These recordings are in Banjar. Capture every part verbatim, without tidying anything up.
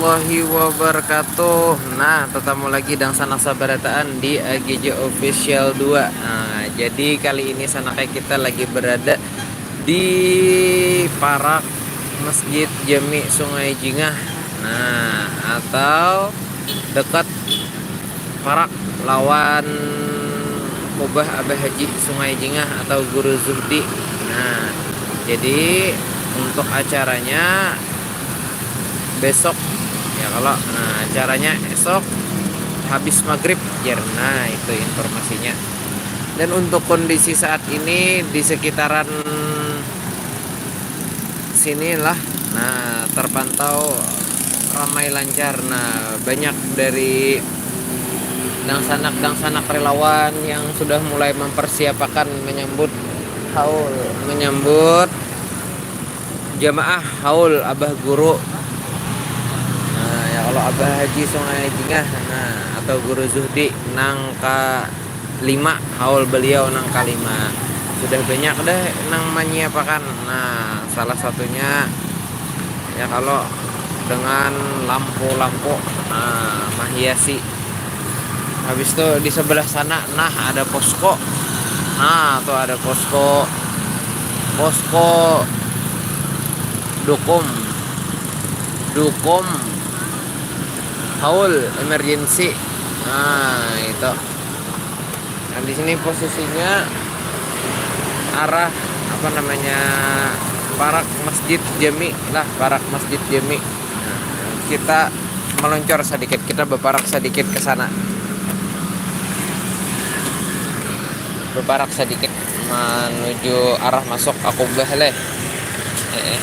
Warahmatullahi wabarakatuh. Nah, tetamu lagi dangsanak sabarataan di A G J Official dua. Nah, jadi kali ini sanaknya kita lagi berada di parak Masjid Jami Sungai Jingah. Nah, atau dekat parak lawan kubah Abah Haji Sungai Jingah atau Guru Zuhdi. Nah, jadi untuk acaranya besok, ya kalau, nah, acaranya esok habis maghrib, jar. Nah, itu informasinya. Dan untuk kondisi saat ini di sekitaran sinilah, nah, terpantau ramai lancar. Nah, banyak dari dangsanak-dangsanak relawan yang sudah mulai mempersiapakan menyambut haul, menyambut jamaah haul Abah Guru. Nah, ya kalau Abah Haji Sungai Jingah, nah, atau Guru Zuhdi nang ka lima, haul beliau nang kalima. Sudah banyak dah nang manyiapakan. Nah, salah satunya ya kalau dengan lampu-lampu, nah, mahiasi. Habis tu di sebelah sana, nah, ada posko. Nah, tu ada posko, posko dukum, dukum haul emergency. Nah, itu. Nah, di sini posisinya arah, apa namanya, parak Masjid Jami lah, parak Masjid Jami. Nah, kita meluncur sedikit, kita berparak sedikit ke sana. Berparak sedikit menuju arah masuk Akubah leh. Eh, eh.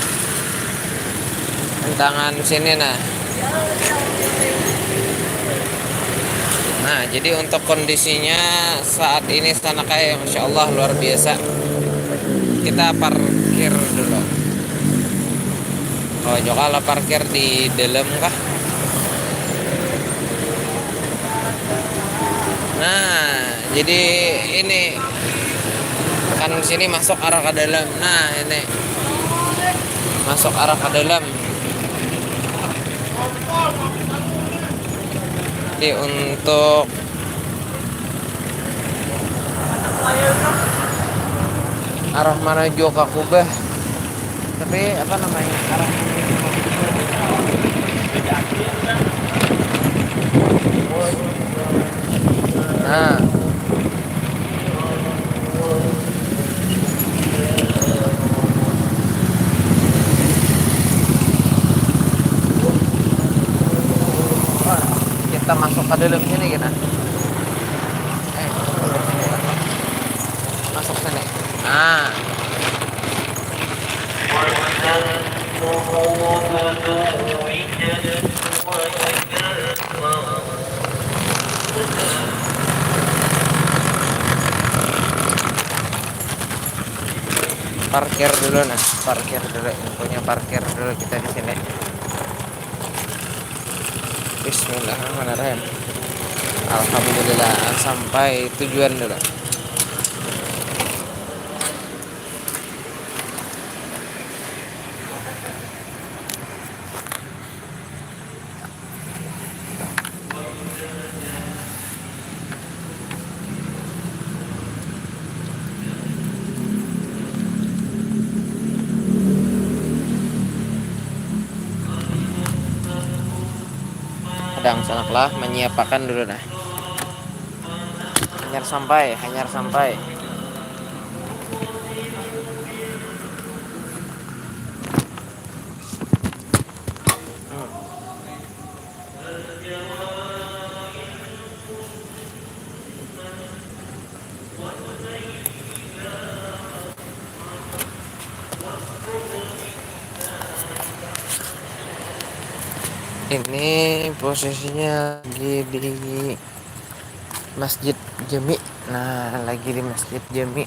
Tangan sini, nah. Nah, jadi untuk kondisinya saat ini, sanak ai, masya Allah, luar biasa. Kita parkir dulu. Oh, juga lah, parkir di dalam kah? Nah, jadi ini kan sini masuk arah ke dalam. Nah, ini masuk arah ke dalam. Jadi untuk arah menuju ke kubah, tapi apa namanya, arah menuju ke kubah. Nah. Wah, kita masuk ke dalam sini kita. Eh, masuk sini. Nah. Parkir dulu, nah, parkir dulu, infonya parkir dulu kita di sini. Bismillahirrahmanirrahim. Alhamdulillah, sampai tujuan dulu. Kadang sanak lah menyiapakan dulu, nah. Hanyar sampai, hanyar sampai. Hmm. Ini posisinya lagi di Masjid Jami. Nah, lagi di Masjid Jami.